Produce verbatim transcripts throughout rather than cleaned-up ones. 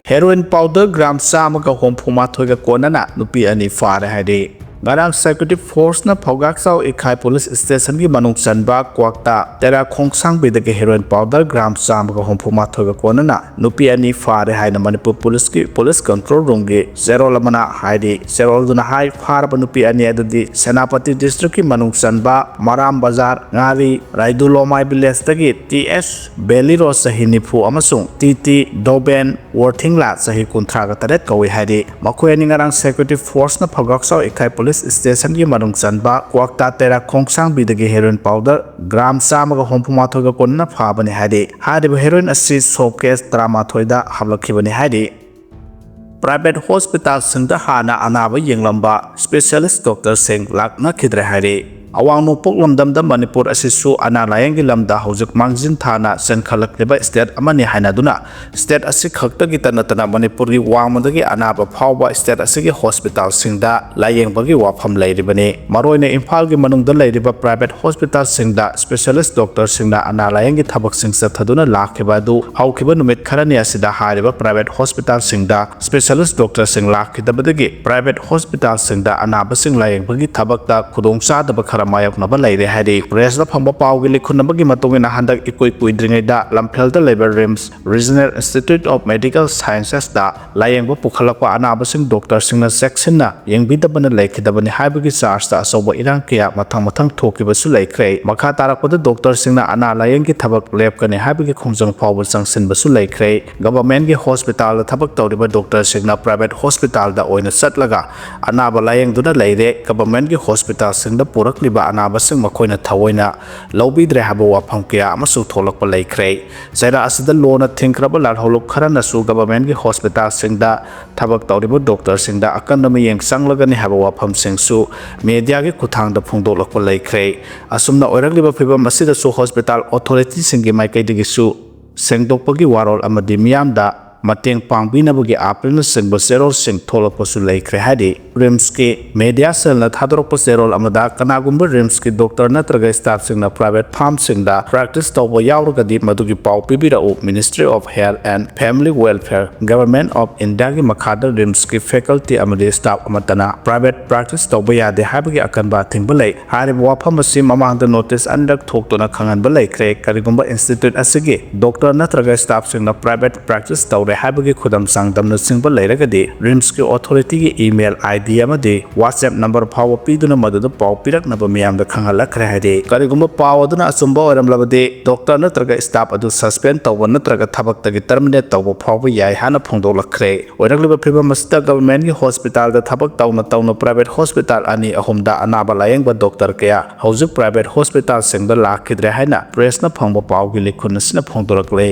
Heroin powder gram ꯆꯥꯝꯃꯒ ꯍꯨꯝꯐꯨ ꯃꯥꯊꯣꯏꯒ ꯀꯣꯟꯅꯅ ꯅꯨꯄꯤ ꯑꯅꯤ ꯐꯥꯔꯦ ꯍꯥꯏꯔꯤ꯫ ꯉꯔꯥꯡ security forceꯅ ꯐꯧꯒꯥꯛꯆꯥꯎ ꯏꯈꯥꯏ police stationꯒꯤ ꯃꯅꯨꯡ ꯆꯟꯕ ꯀ꯭ꯋꯥꯛꯇꯥ ꯇꯦꯔꯥ ꯈꯣꯡꯁꯥꯡꯕꯤꯗꯒꯤ heroin powder gram ꯆꯥꯝꯃꯒ ꯍꯨꯝꯐꯨ ꯃꯥꯊꯣꯏꯒ ꯀꯣꯟꯅꯅ ꯅꯨꯄꯤ ꯑꯅꯤ ꯐꯥꯔꯦ ꯍꯥꯏꯅ ꯃꯅꯤꯄꯨꯔ policeꯀꯤ police control roomꯒꯤ ꯆꯦꯔꯣꯜ ꯑꯃꯅ ꯍꯥꯏꯔꯤ꯫ ꯆꯦꯔꯣꯜꯗꯨꯅ ꯍꯥꯏ, ꯐꯥꯔꯕ ꯅꯨꯄꯤ ꯑꯅꯤ ꯑꯗꯨꯗꯤ ꯁꯦꯅꯥꯄꯇꯤ districtꯀꯤ ꯃꯅꯨꯡ ꯆꯟꯕ ꯃꯔꯥꯝ ꯕꯖꯥꯔ ꯉꯥꯔꯤ ꯔꯥꯏꯗꯨꯂꯣꯃꯥꯏ villageꯇꯒꯤ ꯇꯤ ꯑꯦꯁ ꯕꯦꯂꯤꯔꯣ ꯆꯍꯤ ꯅꯤꯐꯨ ꯑꯃꯁꯨꯡ ꯇꯤ ꯇꯤ ꯗꯣꯕꯦꯟ ꯋꯣꯔꯊꯤꯡꯂꯥ ꯆꯍꯤ ꯀꯨꯟꯊ꯭ꯔꯥꯒ ꯇꯔꯦꯠ ꯀꯧꯏ ꯍꯥꯏꯔꯤ꯫ ꯃꯈꯣꯏ ꯑꯅꯤ ꯉꯔꯥꯡ security forceꯅ ꯐꯧꯒꯥꯛꯆꯥꯎ ꯏꯈꯥꯏ police stationꯒꯤ ꯃꯅꯨꯡ ꯆꯟꯕ ꯀ꯭ꯋꯥꯛꯇꯥ ꯇꯦꯔꯥ ꯈꯣꯡꯁꯥꯡꯕꯤꯗꯒꯤ heroin powder gram ꯆꯥꯝꯃꯒ ꯍꯨꯝꯐꯨ ꯃꯥꯊꯣꯏꯒ ꯀꯣꯟꯅꯅ ꯐꯥꯕꯅꯤ ꯍꯥꯏꯔꯤ꯫ ꯍꯥꯏꯔꯤꯕ heroin ꯑꯁꯤ soap case ꯇꯔꯥꯃꯥꯊꯣꯏꯗ ꯍꯥꯞꯂꯛꯈꯤꯕꯅꯤ ꯍꯥꯏꯔꯤ꯫ Private hospitalꯁꯤꯡꯗ ꯍꯥꯟꯅ ꯑꯅꯥꯕ ꯌꯦꯡꯂꯝꯕ specialist doctorꯁꯤꯡ ꯂꯥꯛꯅꯈꯤꯗ꯭ꯔꯦ ꯍꯥꯏꯔꯤ꯫ ꯑꯋꯥꯡ ꯅꯣꯡꯄꯣꯛ ꯂꯝꯗꯝꯗ ꯃꯅꯤꯄꯨꯔ ꯑꯁꯤꯁꯨ ꯑꯅꯥ ꯂꯥꯌꯦꯡꯒꯤ ꯂꯝꯗ ꯍꯧꯖꯤꯛ ꯃꯥꯡꯖꯤꯟ ꯊꯥꯅ ꯆꯦꯟꯈꯠꯂꯛꯂꯤꯕ state ꯑꯃꯅꯤ ꯍꯥꯏꯅꯗꯨꯅ, state ꯑꯁꯤ ꯈꯛꯇꯒꯤꯇ ꯅꯠꯇꯅ ꯃꯅꯤꯄꯨꯔꯒꯤ ꯋꯥꯡꯃꯗꯒꯤ ꯑꯅꯥꯕ ꯐꯥꯎꯕ state ꯑꯁꯤꯒꯤ hospitalꯁꯤꯡꯗ ꯂꯥꯌꯦꯡꯕꯒꯤ ꯋꯥꯐꯝ ꯂꯩꯔꯤꯕꯅꯤ꯫ ꯃꯔꯨꯑꯣꯏꯅ ꯏꯝꯐꯥꯜꯒꯤ ꯃꯅꯨꯡꯗ ꯂꯩꯔꯤꯕ private hospitalꯁꯤꯡꯗ specialist doctorꯁꯤꯡꯅ ꯑꯅꯥ ꯂꯥꯌꯦꯡꯒꯤ ꯊꯕꯛꯁꯤꯡ ꯆꯠꯊꯗꯨꯅ ꯂꯥꯛꯈꯤꯕ ꯑꯗꯨ ꯍꯧꯈꯤꯕ ꯅꯨꯃꯤꯠ ꯈꯔꯅꯤ ꯑꯁꯤꯗ ꯍꯥꯏꯔꯤꯕ private hospitalꯁꯤꯡꯗ specialist doctorꯁꯤꯡ ꯂꯥꯛꯈꯤꯗꯕꯗꯒꯤ private hospitalꯁꯤꯡꯗ ꯑꯅꯥꯕꯁꯤꯡ ꯂꯥꯌꯦꯡꯕꯒꯤ ꯊꯕꯛꯇ ꯈꯨꯗꯣꯡꯆꯥꯗꯕ ꯈꯔ ꯃꯥꯌꯣꯛꯅꯕ ꯂꯩꯔꯦ ꯍꯥꯏꯔꯤ꯫ Pressꯇ ꯐꯪꯕ ꯄꯥꯎꯒꯤ ꯂꯤꯈꯨꯟ ꯑꯃꯒꯤ ꯃꯇꯨꯡ ꯏꯟꯅ, ꯍꯟꯗꯛ ꯏꯀꯨꯏ ꯀꯨꯏꯗ꯭ꯔꯤꯉꯩꯗ ꯂꯝꯐꯦꯜꯗ ꯂꯩꯕ RIMS, Regional Institute of Medical Sciences ꯇ ꯂꯥꯌꯦꯡꯕ ꯄꯨꯈꯠꯂꯛꯄ ꯑꯅꯥꯕꯁꯤꯡ doctorꯁꯤꯡꯅ ꯆꯦꯛꯁꯤꯟꯅ ꯌꯦꯡꯕꯤꯗꯕꯅ ꯂꯩꯈꯤꯗꯕꯅꯤ ꯍꯥꯏꯕꯒꯤ chargeꯇ ꯑꯆꯧꯕ ꯏꯔꯥꯡ ꯀꯌꯥ ꯃꯊꯪ ꯃꯊꯪ ꯊꯣꯛꯈꯤꯕꯁꯨ ꯂꯩꯈ꯭ꯔꯦ꯫ ꯃꯈꯥ ꯇꯥꯔꯛꯄꯗ doctorꯁꯤꯡꯅ ꯑꯅꯥ ꯂꯥꯌꯦꯡꯒꯤ ꯊꯕꯛ ꯂꯦꯞꯀꯅꯤ ꯍꯥꯏꯕꯒꯤ ꯈꯣꯡꯖꯪ ꯐꯥꯎꯕ ꯆꯪꯁꯤꯟꯕꯁꯨ ꯂꯩꯈ꯭ꯔꯦ꯫ Governmentꯀꯤ hospitalꯗ ꯊꯕꯛ ꯇꯧꯔꯤꯕ doctorꯁꯤꯡꯅ private hospitalꯗ ꯑꯣꯏꯅ ꯆꯠꯂꯒ ꯑꯅꯥꯕ ꯂꯥꯌꯦꯡꯗꯨꯅ ꯂꯩꯔꯦ꯫ Governmentꯀꯤ hospitalꯁꯤꯡꯗ ꯄꯨꯔꯛꯂꯤꯕ ꯑꯅꯥꯕꯁꯤꯡ ꯃꯈꯣꯏꯅ ꯊꯑꯣꯏꯅ ꯂꯧꯕꯤꯗ꯭ꯔꯦ ꯍꯥꯏꯕ ꯋꯥꯐꯝ ꯀꯌꯥ ꯑꯃꯁꯨ ꯊꯣꯛꯂꯛꯄ ꯂꯩꯈ꯭ꯔꯦ꯫ ꯆꯩꯔꯥ ꯑꯁꯤꯗ ꯂꯣꯟꯅ ꯊꯤꯡꯈ꯭ꯔꯕ ꯂꯥꯜꯍꯧꯂꯨꯞ ꯈꯔꯅꯁꯨ governmentꯀꯤ hospitalꯁꯤꯡꯗ ꯊꯕꯛ ꯇꯧꯔꯤꯕ doctorꯁꯤꯡꯗ ꯑꯀꯟꯕ ꯃꯤꯠꯌꯦꯡ ꯆꯪꯂꯒꯅꯤ ꯍꯥꯏꯕ ꯋꯥꯐꯝꯁꯤꯡꯁꯨ mediaꯒꯤ ꯈꯨꯠꯊꯥꯡꯗ ꯐꯣꯡꯗꯣꯛꯂꯛꯄ ꯂꯩꯈ꯭ꯔꯦ꯫ ꯑꯁꯨꯝꯅ ꯑꯣꯏꯔꯛꯂꯤꯕ ꯐꯤꯕꯝ ꯑꯁꯤꯗꯁꯨ hospital authorityꯁꯤꯡꯒꯤ ꯃꯥꯏꯀꯩꯗꯒꯤꯁꯨ ꯁꯦꯡꯗꯣꯛꯄꯒꯤ ꯋꯥꯔꯣꯜ ꯑꯃꯗꯤ ꯃꯤꯌꯥꯝꯗ ꯃꯇꯦꯡ ꯄꯥꯡꯕꯤꯅꯕꯒꯤ ꯑꯥꯄꯤꯜꯅꯆꯤꯡꯕ ꯆꯦꯔꯣꯜꯁꯤꯡ ꯊꯣꯛꯂꯛꯄꯁꯨ ꯂꯩꯈ꯭ꯔꯦ ꯍꯥꯏꯔꯤ꯫ ꯔꯤꯝꯁꯀꯤ ꯃꯦꯗꯤꯌꯥ ꯁꯦꯜꯅ ꯊꯥꯗꯣꯔꯛꯄ ꯆꯦꯔꯣꯜ ꯑꯃꯗ, ꯀꯅꯥꯒꯨꯝꯕ ꯔꯤꯝꯁꯀꯤ ꯗꯣꯛꯇꯔ ꯅꯠꯇ꯭ꯔꯒ ꯁ꯭ꯇꯥꯐꯁꯤꯡꯅ ꯄ꯭ꯔꯥꯏꯚꯦꯠ ꯐꯥꯔꯝꯁꯤꯡꯗ ꯄ꯭ꯔꯦꯛꯇꯤꯁ ꯇꯧꯕ ꯌꯥꯎꯔꯒꯗꯤ, ꯃꯗꯨꯒꯤ ꯄꯥꯎ ꯄꯤꯕꯤꯔꯛꯎ꯫ Ministry of Health and Family Welfare, Government of Indiaꯒꯤ ꯃꯈꯥꯗ ꯔꯤꯝꯁꯀꯤ ꯐꯦꯀꯜꯇꯤ ꯑꯃꯗꯤ ꯁ꯭ꯇꯥꯐ ꯑꯃꯠꯇꯅ ꯄ꯭ꯔꯥꯏꯚꯦꯠ ꯄ꯭ꯔꯦꯛꯇꯤꯁ ꯇꯧꯕ ꯌꯥꯗꯦ ꯍꯥꯏꯕꯒꯤ ꯑꯀꯟꯕ ꯑꯊꯤꯡꯕ ꯂꯩ꯫ ꯍꯥꯏꯔꯤꯕ ꯋꯥꯐꯝ ꯑꯁꯤ ꯃꯃꯥꯡꯗ ꯅꯣꯇꯤꯁ ꯑꯅꯤꯔꯛ ꯊꯣꯛꯇꯨꯅ ꯈꯪꯍꯟꯕ ꯂꯩꯈ꯭ꯔꯦ꯫ ꯀꯔꯤꯒꯨꯝꯕ ꯏꯟꯁꯇꯤꯇ꯭ꯌꯨꯠ ꯑꯁꯤꯒꯤ ꯗꯣꯛꯇꯔ ꯅꯠꯇ꯭ꯔꯒ ꯁ꯭ꯇꯥꯐꯁꯤꯡꯅ ꯄ꯭ꯔꯥꯏꯚꯦꯠ ꯄ꯭ꯔꯦꯛꯇꯤꯁ ꯇꯧꯔꯦ ꯍꯥꯏꯕꯒꯤ ꯈꯨꯗꯝ ꯆꯥꯡꯗꯝꯅꯆꯤꯡꯕ ꯂꯩꯔꯒꯗꯤ, ꯔꯤꯝꯁꯀꯤ ꯑꯣꯊꯣꯔꯤꯇꯤꯒꯤ ꯏꯃꯦꯜ ꯑꯥꯏ ꯗꯤ ꯑꯃꯗꯤ ꯋꯥꯆꯦꯞ ꯅꯝꯕꯔ ꯐꯥꯎꯕ ꯄꯤꯗꯨꯅ ꯃꯗꯨꯗ ꯄꯥꯎ ꯄꯤꯔꯛꯅꯕ ꯃꯤꯌꯥꯝꯗ ꯈꯪꯍꯜꯂꯛꯈ꯭ꯔꯦ ꯍꯥꯏꯔꯤ꯫ ꯀꯔꯤꯒꯨꯝꯕ ꯄꯥꯎ ꯑꯗꯨꯅ ꯑꯆꯨꯝꯕ ꯑꯣꯏꯔꯝꯂꯕꯗꯤ, ꯗꯣꯛꯇꯔ ꯅꯠꯇ꯭ꯔꯒ ꯁ꯭ꯇꯥꯐ ꯑꯗꯨ ꯁꯁꯄꯦꯟ ꯇꯧꯕ ꯅꯠꯇ꯭ꯔꯒ ꯊꯕꯛꯇꯒꯤ ꯇꯔꯃꯤꯅꯦꯠ ꯇꯧꯕ ꯐꯥꯎꯕ ꯌꯥꯏ ꯍꯥꯏꯅ ꯐꯣꯡꯗꯣꯛꯂꯛꯈ꯭ꯔꯦ꯫ ꯑꯣꯏꯔꯛꯂꯤꯕ ꯐꯤꯕꯝ ꯑꯁꯤꯗ ꯒꯚꯔꯟꯃꯦꯟꯠꯀꯤ ꯍꯣꯁꯄꯤꯇꯥꯜꯗ ꯊꯕꯛ ꯇꯧꯅ ꯇꯧꯅ ꯄ꯭ꯔꯥꯏꯚꯦꯠ ꯍꯣꯁꯄꯤꯇꯥꯜ ꯑꯅꯤ ꯑꯍꯨꯝꯗ ꯑꯅꯥꯕ ꯂꯥꯌꯦꯡꯕ ꯗꯣꯛꯇꯔ ꯀꯌꯥ ꯍꯧꯖꯤꯛ ꯄ꯭ꯔꯥꯏꯚꯦꯠ ꯍꯣꯁꯄꯤꯇꯥꯜꯁꯤꯡꯗ ꯂꯥꯛꯈꯤꯗ꯭ꯔꯦ ꯍꯥꯏꯅ ꯄ꯭ꯔꯦꯁꯅ ꯐꯪꯕ ꯄꯥꯎꯒꯤ ꯂꯤꯈꯨꯟ ꯑꯁꯤꯅ ꯐꯣꯡꯗꯣꯔꯛꯂꯤ꯫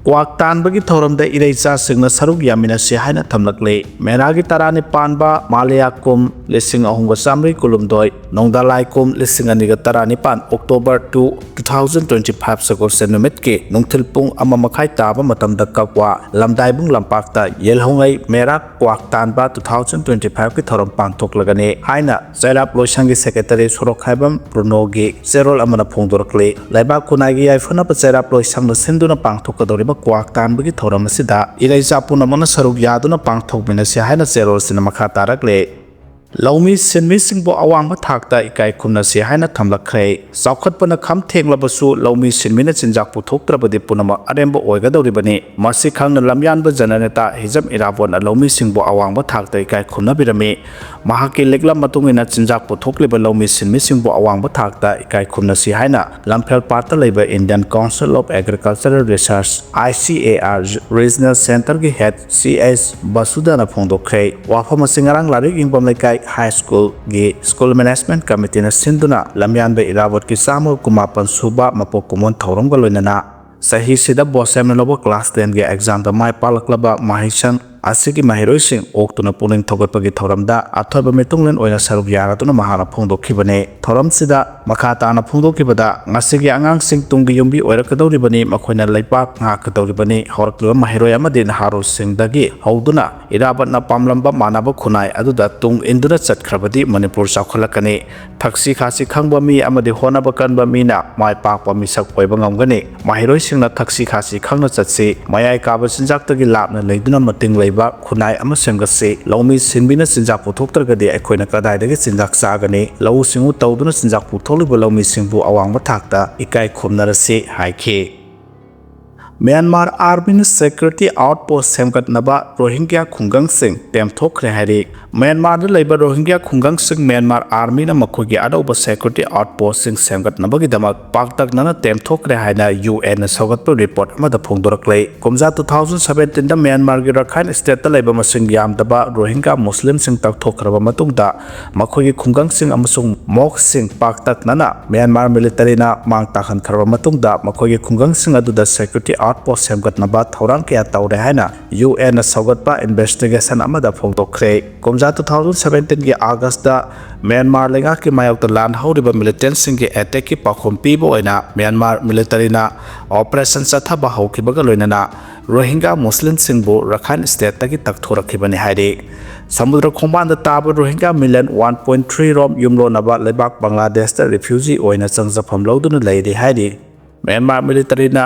ꯀ꯭ꯋꯥꯛ ꯇꯥꯟꯕꯒꯤ ꯊꯧꯔꯝꯗ ꯏꯔꯩꯆꯥꯁꯤꯡꯅ ꯁꯔꯨꯛ ꯌꯥꯃꯤꯟꯅꯁꯤ ꯍꯥꯏꯅ ꯊꯝꯂꯛꯂꯤ꯫ ꯃꯦꯔꯥꯒꯤ ꯇꯔꯥꯅꯤꯄꯥꯟꯕ ꯃꯥꯂꯦꯌꯥ ꯀꯨꯝ ꯂꯤꯁꯤꯡ ꯑꯍꯨꯝꯒ ꯆꯥꯃꯔꯤ ꯀꯨꯟꯍꯨꯝꯗꯣꯏ, ꯅꯣꯡꯗꯥꯂꯥꯏ ꯀꯨꯝ ꯂꯤꯁꯤꯡ ꯑꯅꯤꯒ ꯇꯔꯥꯅꯤꯄꯥꯟ, October two, two thousand twenty five ꯁꯒꯣꯜꯁꯦꯟ ꯅꯨꯃꯤꯠꯀꯤ ꯅꯨꯡꯊꯤꯜ ꯄꯨꯡ ꯑꯃ ꯃꯈꯥꯏ ꯇꯥꯕ ꯃꯇꯝꯗ ꯀꯛꯋꯥ ꯂꯝꯗꯥꯏꯕꯨꯡ ꯂꯝꯄꯥꯛꯇ ꯌꯦꯜꯍꯧꯉꯩ ꯃꯦꯔꯥ ꯀ꯭ꯋꯥꯛ ꯇꯥꯟꯕ two thousand twenty five ꯀꯤ ꯊꯧꯔꯝ ꯄꯥꯡꯊꯣꯛꯂꯒꯅꯤ ꯍꯥꯏꯅ ꯆꯩꯔꯥꯞ ꯂꯣꯏꯁꯪꯒꯤ ꯁꯦꯀ꯭ꯔꯦꯇꯔꯤ ꯁꯣꯔꯣꯛꯈꯥꯏꯕꯝ ꯕ꯭ꯔꯨꯅꯣꯒꯤ ꯆꯦꯔꯣꯜ ꯑꯃꯅ ꯐꯣꯡꯗꯣꯔꯛꯂꯤ꯫ ꯂꯩꯕꯥꯛ ꯈꯨꯟꯅꯥꯏꯒꯤ ꯌꯥꯏꯐꯅꯕ ꯆꯩꯔꯥꯞ ꯂꯣꯏꯁꯪꯅ ꯁꯤꯟꯗꯨꯅ ꯄꯥꯡꯊꯣꯛꯀꯗꯧꯔꯤꯕ ꯀ꯭ꯋꯥꯛ ꯇꯥꯟꯕꯒꯤ ꯊꯧꯔꯝ ꯑꯁꯤꯗ ꯏꯔꯩꯆꯥ ꯄꯨꯝꯅꯃꯛꯅ ꯁꯔꯨꯛ ꯌꯥꯗꯨꯅ ꯄꯥꯡꯊꯣꯛꯃꯤꯟꯅꯁꯤ ꯍꯥꯏꯅ ꯆꯦꯔꯣꯜꯁꯤꯅ ꯃꯈꯥ ꯇꯥꯔꯛꯂꯤ꯫ ꯂꯧꯃꯤ ꯁꯤꯟꯃꯤꯁꯤꯡꯕꯨ ꯑꯋꯥꯡꯕ ꯊꯥꯛꯇ ꯏꯀꯥꯏ ꯈꯨꯝꯅꯁꯤ ꯍꯥꯏꯅ ꯊꯝꯂꯛꯈ꯭ꯔꯦ꯫ ꯆꯥꯎꯈꯠꯄꯅ ꯈꯝ ꯊꯦꯡꯂꯕꯁꯨ ꯂꯧꯃꯤ ꯁꯤꯟꯃꯤꯅ ꯆꯤꯟꯖꯥꯛ ꯄꯨꯊꯣꯛꯇ꯭ꯔꯕꯗꯤ ꯄꯨꯝꯅꯃꯛ ꯑꯔꯦꯝꯕ ꯑꯣꯏꯒꯗꯧꯔꯤꯕꯅꯤ꯫ ꯃꯁꯤ ꯈꯪꯅ ꯂꯝꯌꯥꯟꯕ ꯖꯅꯅꯦꯇꯥ ꯍꯤꯖꯝ ꯏꯔꯥꯕꯣꯠꯅ ꯂꯧꯃꯤꯁꯤꯡꯕꯨ ꯑꯋꯥꯡꯕ ꯊꯥꯛꯇ ꯏꯀꯥꯏ ꯈꯨꯝꯅꯕꯤꯔꯝꯃꯤ꯫ ꯃꯍꯥꯛꯀꯤ ꯂꯤꯛꯂꯝ ꯃꯇꯨꯡ ꯏꯟꯅ ꯆꯤꯟꯖꯥꯛ ꯄꯨꯊꯣꯛꯂꯤꯕ ꯂꯧꯃꯤ ꯁꯤꯟꯃꯤꯁꯤꯡꯕꯨ ꯑꯋꯥꯡꯕ ꯊꯥꯛꯇ ꯏꯀꯥꯏ ꯈꯨꯝꯅꯁꯤ ꯍꯥꯏꯅ ꯂꯝꯐꯦꯜ ꯄꯥꯠꯇ ꯂꯩꯕ Indian Council of Agricultural Research, I C A R, Regional Centreꯒꯤ head C S ꯕꯁꯨꯗꯅ ꯐꯣꯡꯗꯣꯛꯈ꯭ꯔꯦ꯫ ꯋꯥꯐꯝ ꯑꯁꯤ ꯉꯔꯥꯡ ꯂꯥꯏꯔꯤꯛ ꯌꯦꯡꯐꯝ ꯂꯩꯀꯥꯏ ꯍꯥꯏ ꯁ꯭ꯀꯨꯜꯒꯤ ꯁ꯭ꯀꯨꯜ ꯃꯦꯅꯦꯖꯃꯦꯟꯠ ꯀꯃꯤꯇꯤꯅ ꯁꯤꯟꯗꯨꯅ ꯂꯝꯌꯥꯟꯕ ꯏꯔꯥꯕꯣꯠꯀꯤ ꯆꯥꯝꯃꯒ ꯀꯨꯟꯃꯥꯄꯟ ꯁꯨꯕ ꯃꯄꯣꯛ ꯀꯨꯝꯑꯣꯟ ꯊꯧꯔꯝꯒ ꯂꯣꯏꯅꯅ ꯆꯍꯤꯁꯤꯗ ꯕꯣꯁꯦꯝꯅ ꯂꯧꯕ ꯀ꯭ꯂꯥꯁ ꯇꯦꯟꯒꯤ ꯑꯦꯛꯖꯥꯝꯗ ꯃꯥꯏ ꯄꯥꯛꯂꯛꯂꯕ ꯃꯍꯩꯁꯪ ꯑꯁꯤꯒꯤ ꯃꯍꯩꯔꯣꯏꯁꯤꯡ ꯑꯣꯛꯇꯨꯅ ꯄꯨꯛꯅꯤꯡ ꯊꯧꯒꯠꯄꯒꯤ ꯊꯧꯔꯝꯗ ꯑꯊꯣꯏꯕ ꯃꯤꯇꯨꯡꯂꯦꯟ ꯑꯣꯏꯅ ꯁꯔꯨꯛ ꯌꯥꯔꯗꯨꯅ ꯃꯍꯥꯛꯅ ꯐꯣꯡꯗꯣꯛꯈꯤꯕꯅꯤ꯫ ꯊꯧꯔꯝꯁꯤꯗ ꯃꯈꯥ ꯇꯥꯅ ꯐꯣꯡꯗꯣꯛꯈꯤꯕꯗ, ꯉꯁꯤꯒꯤ ꯑꯉꯥꯡꯁꯤꯡ ꯇꯨꯡꯒꯤ ꯌꯨꯝꯕꯤ ꯑꯣꯏꯔꯛꯀꯗꯧꯔꯤꯕꯅꯤ, ꯃꯈꯣꯏꯅ ꯂꯩꯄꯥꯛ ꯉꯥꯛꯀꯗꯧꯔꯤꯕꯅꯤ꯫ ꯍꯧꯔꯛꯂꯤꯕ ꯃꯍꯩꯔꯣꯏ ꯑꯃꯗꯤ ꯅꯍꯥꯔꯣꯜꯁꯤꯡꯗꯒꯤ ꯍꯧꯗꯨꯅ ꯏꯔꯥꯕꯠꯅ ꯄꯥꯝꯂꯝꯕ ꯃꯥꯟꯅꯕ ꯈꯨꯟꯅꯥꯏ ꯑꯗꯨꯗ ꯇꯨꯡ ꯏꯟꯗꯨꯅ ꯆꯠꯈ꯭ꯔꯕꯗꯤ ꯃꯅꯤꯄꯨꯔ ꯆꯥꯎꯈꯠꯂꯛꯀꯅꯤ꯫ ꯊꯛꯁꯤ ꯈꯥꯁꯤ ꯈꯪꯕ ꯃꯤ ꯑꯃꯗꯤ ꯍꯣꯠꯅꯕ ꯀꯟꯕ ꯃꯤꯅ ꯃꯥꯏ ꯄꯥꯛꯄ ꯃꯤꯁꯛ ꯑꯣꯏꯕ ꯉꯝꯒꯅꯤ꯫ ꯃꯍꯩꯔꯣꯏꯁꯤꯡꯅ ꯊꯛꯁꯤ ꯈꯥꯁꯤ ꯈꯪꯅ ꯆꯠꯁꯤ꯫ ꯃꯌꯥꯏ ꯀꯥꯕ ꯆꯤꯟꯖꯥꯛꯇꯒꯤ ꯂꯥꯞꯅ ꯂꯩꯗꯨꯅ ꯃꯇꯤꯡ ꯂꯩꯕ ꯈꯨꯟꯅꯥꯏ ꯑꯃ ꯁꯦꯝꯒꯠꯁꯤ꯫ ꯂꯧꯃꯤ ꯁꯤꯟꯕꯤꯅ ꯆꯤꯟꯖꯥꯛ ꯄꯨꯊꯣꯛꯇ꯭ꯔꯒꯗꯤ ꯑꯩꯈꯣꯏꯅ ꯀꯗꯥꯏꯗꯒꯤ ꯆꯤꯟꯖꯥꯛ ꯆꯥꯒꯅꯤ? ꯂꯧꯎ ꯁꯤꯡꯎ ꯇꯧꯗꯨꯅ ꯆꯤꯟꯖꯥꯛ ꯄꯨꯊꯣꯛꯂꯤꯕ ꯂꯧꯃꯤꯁꯤꯡꯕꯨ ꯑꯋꯥꯡꯕ ꯊꯥꯛꯇ ꯏꯀꯥꯏ ꯈꯨꯝꯅꯔꯁꯤ ꯍꯥꯏꯈꯤ꯫ ꯃ꯭ꯌꯥꯟꯃꯥꯔ ꯑꯥꯔꯃꯤꯅ ꯁꯦꯀ꯭ꯌꯨꯔꯤꯇꯤ ꯑꯥꯎꯠꯄꯣꯁ ꯁꯦꯝꯒꯠꯅꯕ ꯔꯣꯍꯤꯡꯒ꯭ꯌꯥ ꯈꯨꯡꯒꯪꯁꯤꯡ ꯇꯦꯝꯊꯣꯛꯈ꯭ꯔꯦ ꯍꯥꯏꯔꯤ꯫ ꯃ꯭ꯌꯥꯟꯃꯥꯔꯗ ꯂꯩꯕ ꯔꯣꯍꯤꯡꯒ꯭ꯌꯥ ꯈꯨꯡꯒꯪꯁꯤꯡ ꯃ꯭ꯌꯥꯟꯃꯥꯔ ꯑꯥꯔꯃꯤꯅ ꯃꯈꯣꯏꯒꯤ ꯑꯅꯧꯕ ꯁꯦꯀ꯭ꯌꯨꯔꯤꯇꯤ ꯑꯥꯎꯠꯄꯣꯁꯁꯤꯡ ꯁꯦꯝꯒꯠꯅꯕꯒꯤꯗꯃꯛ ꯄꯥꯛꯇꯛꯅꯅ ꯇꯦꯝꯊꯣꯛꯈ꯭ꯔꯦ ꯍꯥꯏꯅ ꯌꯨ ꯑꯦꯟꯅ ꯁꯧꯒꯠꯄ ꯔꯤꯄꯣꯔꯠ ꯑꯃꯗ ꯐꯣꯡꯗꯣꯔꯛꯂꯦ꯫ ꯀꯨꯝꯖꯥ two thousand seventeen ꯗ ꯃ꯭ꯌꯥꯟꯃꯥꯔꯒꯤ ꯔꯈꯥꯏꯟ ꯁ꯭ꯇꯦꯠꯇ ꯂꯩꯕ ꯃꯁꯤꯡ ꯌꯥꯝꯗꯕ ꯔꯣꯍꯤꯡꯒ꯭ꯌꯥ ꯃꯨꯁꯂꯤꯝꯁꯤꯡ ꯇꯛꯊꯣꯛꯈ꯭ꯔꯕ ꯃꯇꯨꯡꯗ, ꯃꯈꯣꯏꯒꯤ ꯈꯨꯡꯒꯪꯁꯤꯡ ꯑꯃꯁꯨꯡ ꯃꯣꯛꯁꯁꯤꯡ ꯄꯥꯛꯇꯛꯅꯅ ꯃ꯭ꯌꯥꯟꯃꯥꯔ ꯃꯤꯂꯤꯇꯔꯤꯅ ꯃꯥꯡ ꯇꯥꯛꯍꯟꯈ꯭ꯔꯕ ꯃꯇꯨꯡꯗ, ꯃꯈꯣꯏꯒꯤ ꯈꯨꯡꯒꯪꯁꯤꯡ ꯑꯗꯨꯗ ꯁꯦꯀ꯭ꯌꯨꯔꯤꯇꯤ ꯑꯥꯎꯠꯄꯣꯁ ꯁꯦꯝꯒꯠꯅꯕ ꯊꯧꯔꯥꯡ ꯀꯌꯥ ꯇꯧꯔꯦ ꯍꯥꯏꯅ ꯌꯨ ꯑꯦꯟꯅ ꯁꯧꯒꯠꯄ ꯏꯟꯚꯦꯁꯇꯤꯒꯦꯁꯟ ꯑꯃꯗ ꯐꯣꯡꯗꯣꯛꯈ꯭ꯔꯦ꯫ ꯀꯨꯝꯖꯥ two thousand seventeen ꯒꯤ ꯑꯥꯒꯁꯇ ꯃ꯭ꯌꯥꯟꯃꯥꯔ ꯂꯩꯉꯥꯛꯀꯤ ꯃꯥꯌꯣꯛꯇ ꯂꯥꯟ ꯍꯧꯔꯤꯕ ꯃꯤꯂꯤꯇꯦꯟꯁꯤꯡꯒꯤ ꯑꯦꯇꯦꯛꯀꯤ ꯄꯥꯎꯈꯨꯝ ꯄꯤꯕ ꯑꯣꯏꯅ ꯃ꯭ꯌꯥꯟꯃꯥꯔ ꯃꯤꯂꯤꯇꯔꯤꯅ ꯑꯣꯄꯔꯦꯁꯟ ꯆꯠꯊꯕ ꯍꯧꯈꯤꯕꯒ ꯂꯣꯏꯅꯅ ꯔꯣꯍꯤꯡꯒ꯭ꯌꯥ ꯃꯨꯁꯂꯤꯝꯁꯤꯡꯕꯨ ꯔꯈꯥꯏꯟ ꯁ꯭ꯇꯦꯠꯇꯒꯤ ꯇꯛꯊꯣꯔꯛꯈꯤꯕꯅꯤ ꯍꯥꯏꯔꯤ꯫ ꯁꯃꯨꯗ꯭ꯔ ꯈꯣꯡꯕꯥꯟꯗ ꯇꯥꯕ ꯔꯣꯍꯤꯡꯒ꯭ꯌꯥ ꯃꯤꯂꯤꯌꯟ one point three ꯔꯣꯝ ꯌꯨꯝꯂꯣꯟꯅꯕ ꯂꯩꯕꯥꯛ ꯕꯪꯒ꯭ꯂꯥꯗꯦꯁꯇ ꯔꯤꯐ꯭ꯌꯨꯖꯤ ꯑꯣꯏꯅ ꯆꯪꯖꯐꯝ ꯂꯧꯗꯨꯅ ꯂꯩꯔꯤ ꯍꯥꯏꯔꯤ꯫ ꯃ꯭ꯌꯥꯟꯃꯥꯔ ꯃꯤꯂꯤꯇꯔꯤꯅ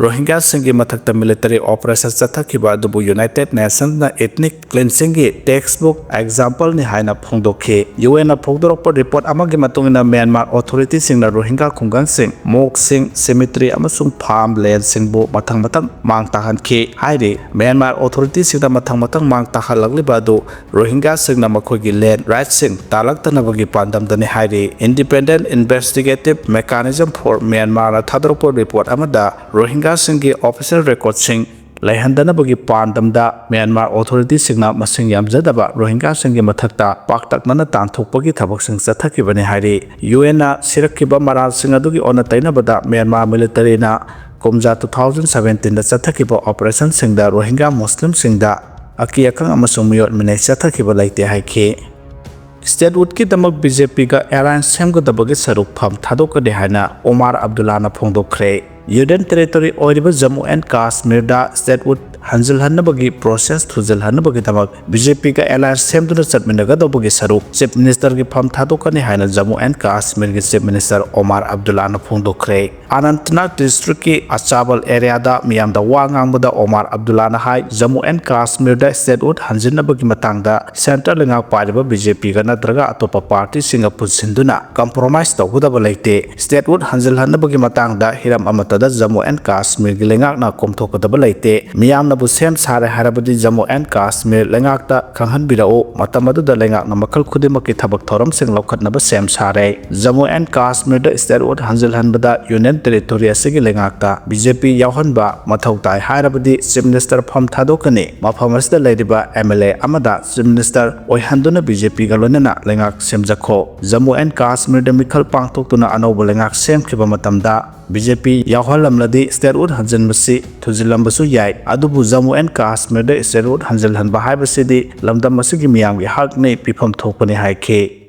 ꯔꯣꯍꯤꯡꯒ꯭ꯌꯥꯁꯤꯡꯒꯤ ꯃꯊꯛꯇ ꯃꯤꯂꯤꯇꯔꯤ ꯑꯣꯄꯔꯦꯁꯟ ꯆꯠꯊꯈꯤꯕ ꯑꯗꯨꯕꯨ ꯌꯨꯅꯥꯏꯇꯦꯗ ꯅꯦꯁꯟꯁꯅ ꯏꯊꯅꯤꯛ ꯀ꯭ꯂꯤꯟꯁꯤꯡꯒꯤ ꯇꯦꯛꯁꯕꯨꯛ ꯑꯦꯛꯖꯥꯝꯄꯜꯅꯤ ꯍꯥꯏꯅ ꯐꯣꯡꯗꯣꯛꯈꯤ꯫ ꯌꯨ ꯑꯦꯟꯅ ꯐꯣꯡꯗꯣꯔꯛꯄ ꯔꯤꯄꯣꯔꯠ ꯑꯃꯒꯤ ꯃꯇꯨꯡ ꯏꯟꯅ, ꯃ꯭ꯌꯥꯟꯃꯥꯔ ꯑꯣꯊꯣꯔꯤꯇꯤꯁꯤꯡꯅ ꯔꯣꯍꯤꯡꯒ꯭ꯌꯥ ꯈꯨꯡꯒꯪꯁꯤꯡ, ꯃꯣꯛꯁꯤꯡ, ꯁꯤꯃꯤꯇ꯭ꯔꯤ ꯑꯃꯁꯨꯡ ꯐꯥꯔꯝ ꯂꯦꯟꯁꯤꯡꯕꯨ ꯃꯊꯪ ꯃꯊꯪ ꯃꯥꯡ ꯇꯥꯍꯟꯈꯤ ꯍꯥꯏꯔꯤ꯫ ꯃ꯭ꯌꯥꯟꯃꯥꯔ ꯑꯣꯊꯣꯔꯤꯇꯤꯁꯤꯡꯅ ꯃꯊꯪ ꯃꯊꯪ ꯃꯥꯡ ꯇꯥꯍꯜꯂꯛꯂꯤꯕ ꯑꯗꯨ ꯔꯣꯍꯤꯡꯒ꯭ꯌꯥꯁꯤꯡꯅ ꯃꯈꯣꯏꯒꯤ ꯂꯦꯟꯗ ꯔꯥꯏꯠꯁꯤꯡ ꯇꯥꯂꯛꯇꯅꯕꯒꯤ ꯄꯥꯟꯗꯝꯗꯅꯤ ꯍꯥꯏꯔꯤ꯫ Independent Investigative Mechanism for ꯃ꯭ꯌꯥꯟꯃꯥꯔꯅ ꯊꯥꯗꯣꯔꯛꯄ ꯔꯤꯄꯣꯔꯠ ꯑꯃꯗ, ꯔꯣꯍꯤꯡꯒ꯭ꯌꯥꯁꯤꯡꯒꯤ ꯑꯣꯐꯤꯁꯤꯌꯦꯜ ꯔꯦꯀꯣꯔꯗꯁꯤꯡ ꯂꯩꯍꯟꯗꯅꯕꯒꯤ ꯄꯥꯟꯗꯝꯗ ꯃ꯭ꯌꯥꯟꯃꯥꯔ ꯑꯣꯊꯣꯔꯤꯇꯤꯁꯤꯡꯅ ꯃꯁꯤꯡ ꯌꯥꯝꯖꯗꯕ ꯔꯣꯍꯤꯡꯒ꯭ꯌꯥꯁꯤꯡꯒꯤ ꯃꯊꯛꯇ ꯄꯥꯛꯇꯛꯅꯅ ꯇꯥꯟꯊꯣꯛꯄꯒꯤ ꯊꯕꯛꯁꯤꯡ ꯆꯠꯊꯈꯤꯕꯅꯤ ꯍꯥꯏꯔꯤ꯫ ꯌꯨ ꯑꯦꯟꯅ ꯁꯤꯔꯛꯈꯤꯕ ꯃꯔꯥꯜꯁꯤꯡ ꯑꯗꯨꯒꯤ ꯑꯣꯟꯅ ꯇꯩꯅꯕꯗ ꯃ꯭ꯌꯥꯟꯃꯥꯔ ꯃꯤꯂꯤꯇꯔꯤꯅ ꯀꯨꯝꯖꯥ two thousand seventeen ꯗ ꯆꯠꯊꯈꯤꯕ ꯑꯣꯄꯔꯦꯁꯟꯁꯤꯡꯗ ꯔꯣꯍꯤꯡꯒ꯭ꯌꯥ ꯃꯨꯁꯂꯤꯝꯁꯤꯡꯗ ꯑꯀꯤ ꯑꯈꯪ ꯑꯃꯁꯨꯡ ꯃꯤꯑꯣꯠ ꯃꯤꯅꯩ ꯆꯠꯊꯈꯤꯕ ꯂꯩꯇꯦ ꯍꯥꯏꯈꯤ꯫ ꯁ꯭ꯇꯦꯠꯋꯨꯗꯀꯤꯗꯃꯛ ꯕꯤ ꯖꯦ ꯄꯤꯒ ꯑꯦꯂꯥꯌꯟꯁ ꯁꯦꯝꯒꯗꯕꯒꯤ ꯁꯔꯨꯛ ꯐꯝ ꯊꯥꯗꯣꯛꯀꯅꯤ ꯍꯥꯏꯅ ꯑꯣꯃꯥꯔ ꯑꯕꯗꯨꯜꯂꯥꯅ ꯐꯣꯡꯗꯣꯛꯈ꯭ꯔꯦ꯫ ꯌꯨꯅꯤꯌꯟ ꯇꯦꯔꯤꯇꯣꯔꯤ ꯑꯣꯏꯔꯤꯕ ꯖꯝꯃꯨ ꯑꯦꯟ ꯀꯥꯁꯃꯤꯔꯗ ꯁ꯭ꯇꯦꯠꯋꯨꯗ ꯍꯟꯖꯤꯜꯍꯟꯅꯕꯒꯤ ꯄ꯭ꯔꯣꯁꯦꯁ ꯊꯨꯖꯤꯜꯍꯟꯅꯕꯒꯤꯗꯃꯛ ꯕꯤ ꯖꯦ ꯄꯤꯒ ꯑꯦꯂꯥꯌꯟꯁ ꯁꯦꯝꯗꯨꯅ ꯆꯠꯃꯤꯟꯅꯒꯗꯧꯕꯒꯤ ꯁꯔꯨꯛ ꯆꯤꯐ ꯃꯤꯅꯤꯁꯇꯔꯒꯤ ꯐꯝ ꯊꯥꯗꯣꯛꯀꯅꯤ ꯍꯥꯏꯅ ꯖꯝꯃꯨ ꯑꯦꯟ ꯀꯥꯁꯃꯤꯔꯒꯤ ꯆꯤꯐ ꯃꯤꯅꯤꯁꯇꯔ ꯑꯣꯃꯥꯔ ꯑꯕꯗꯨꯜꯂꯥꯅ ꯐꯣꯡꯗꯣꯛꯈ꯭ꯔꯦ꯫ ꯑꯅꯟꯇꯅꯥꯒ ꯗꯤꯁꯇ꯭ꯔꯤꯛꯀꯤ ꯑꯆꯥꯕꯜ ꯑꯦꯔꯤꯌꯥꯗ ꯃꯤꯌꯥꯝꯗ ꯋꯥ ꯉꯥꯡꯕꯗ ꯑꯣꯃꯥꯔ ꯑꯕꯗꯨꯜꯂꯥꯅ ꯍꯥꯏ, ꯖꯝꯃꯨ ꯑꯦꯟ ꯀꯥꯁꯃꯤꯔꯗ ꯁ꯭ꯇꯦꯠꯋꯨꯗ ꯍꯟꯖꯤꯟꯅꯕꯒꯤ ꯃꯇꯥꯡꯗ ꯁꯦꯟꯇꯔ ꯂꯩꯉꯥꯛ ꯄꯥꯏꯔꯤꯕ ꯕꯤ ꯖꯦ ꯄꯤꯒ ꯅꯠꯇ꯭ꯔꯒ ꯑꯇꯣꯞꯄ ꯄꯥꯔꯇꯤꯁꯤꯡꯒ ꯄꯨꯟꯁꯤꯟꯗꯨꯅ ꯀꯝꯄ꯭ꯔꯣꯃꯥꯏꯁ ꯇꯧꯒꯗꯕ ꯂꯩꯇꯦ꯫ ꯁ꯭ꯇꯦꯠꯋꯨꯗ ꯍꯟꯖꯤꯜꯍꯟꯅꯕꯒꯤ ꯃꯇꯥꯡꯗ ꯍꯤꯔꯝ ꯑꯃꯠꯇꯗ ꯖꯝꯃꯨ ꯑꯦꯟ ꯀꯥꯁꯃꯤꯔꯒꯤ ꯂꯩꯉꯥꯛꯅ ꯀꯣꯝꯊꯣꯛꯀꯗꯕ ꯂꯩꯇꯦ꯫ ꯃꯤꯌꯥꯝꯅꯕꯨ ꯁꯦꯝ ꯁꯥꯔꯦ ꯍꯥꯏꯔꯕꯗꯤ ꯖꯝꯃꯨ ꯑꯦꯟ ꯀꯥꯁꯃꯤꯔ ꯂꯩꯉꯥꯛꯇ ꯈꯪꯍꯟꯕꯤꯔꯛꯎ꯫ ꯃꯇꯝ ꯑꯗꯨꯗ ꯂꯩꯉꯥꯛꯅ ꯃꯈꯜ ꯈꯨꯗꯤꯡꯃꯛꯀꯤ ꯊꯕꯛ ꯊꯧꯔꯝꯁꯤꯡ ꯂꯧꯈꯠꯅꯕ ꯁꯦꯝ ꯁꯥꯔꯦ꯫ ꯖꯝꯃꯨ ꯑꯦꯟ ꯀꯥꯁꯃꯤꯔꯗ ꯁ꯭ꯇꯦꯠꯋꯨꯗ ꯍꯟꯖꯤꯜꯍꯟꯕꯗ ꯌꯨꯅꯤꯌꯟ ꯇꯦꯔꯤꯇꯣꯔꯤ ꯑꯁꯤꯒꯤ ꯂꯩꯉꯥꯛꯇ ꯕꯤ ꯖꯦ ꯄꯤ ꯌꯥꯎꯍꯟꯕ ꯃꯊꯧ ꯇꯥꯏ ꯍꯥꯏꯔꯕꯗꯤ ꯆꯤꯐ ꯃꯤꯅꯤꯁꯇꯔ ꯐꯝ ꯊꯥꯗꯣꯛꯀꯅꯤ꯫ ꯃꯐꯝ ꯑꯁꯤꯗ ꯂꯩꯔꯤꯕ ꯑꯦꯝ ꯑꯦꯜ ꯑꯦ ꯑꯃꯗ ꯆꯤꯐ ꯃꯤꯅꯤꯁꯇꯔ ꯑꯣꯏꯍꯟꯗꯨꯅ ꯕꯤ ꯖꯦ ꯄꯤꯒ ꯂꯣꯏꯅꯅ ꯂꯩꯉꯥꯛ ꯁꯦꯝꯖꯈꯣ꯫ ꯖꯝꯃꯨ ꯑꯦꯟ ꯀꯥꯁꯃꯤꯔꯗ ꯃꯤꯈꯜ ꯄꯥꯡꯊꯣꯛꯇꯨꯅ ꯑꯅꯧꯕ ꯂꯩꯉꯥꯛ ꯁꯦꯝꯈꯤꯕ ꯃꯇꯝꯗ ꯕꯤ ꯖꯦ ꯄꯤ ꯌꯥꯎꯍꯜꯂꯝꯂꯗꯤ ꯁ꯭ꯇꯦꯠꯋꯨꯗ ꯍꯟꯖꯤꯟꯕꯁꯤ ꯊꯨꯖꯤꯜꯂꯝꯕꯁꯨ ꯌꯥꯏ, ꯑꯗꯨꯕꯨ ꯖꯝꯃꯨ ꯑꯦꯟ ꯀꯥꯁꯃꯤꯔꯗ ꯁ꯭ꯇꯦꯠꯋꯨꯗ ꯍꯟꯖꯤꯜꯍꯟꯕ ꯍꯥꯏꯕꯁꯤꯗꯤ ꯂꯝꯗꯝ ꯑꯁꯤꯒꯤ ꯃꯤꯌꯥꯝꯒꯤ ꯍꯛꯅꯤ, ꯄꯤꯐꯝ ꯊꯣꯛꯄꯅꯤ ꯍꯥꯏꯈꯤ꯫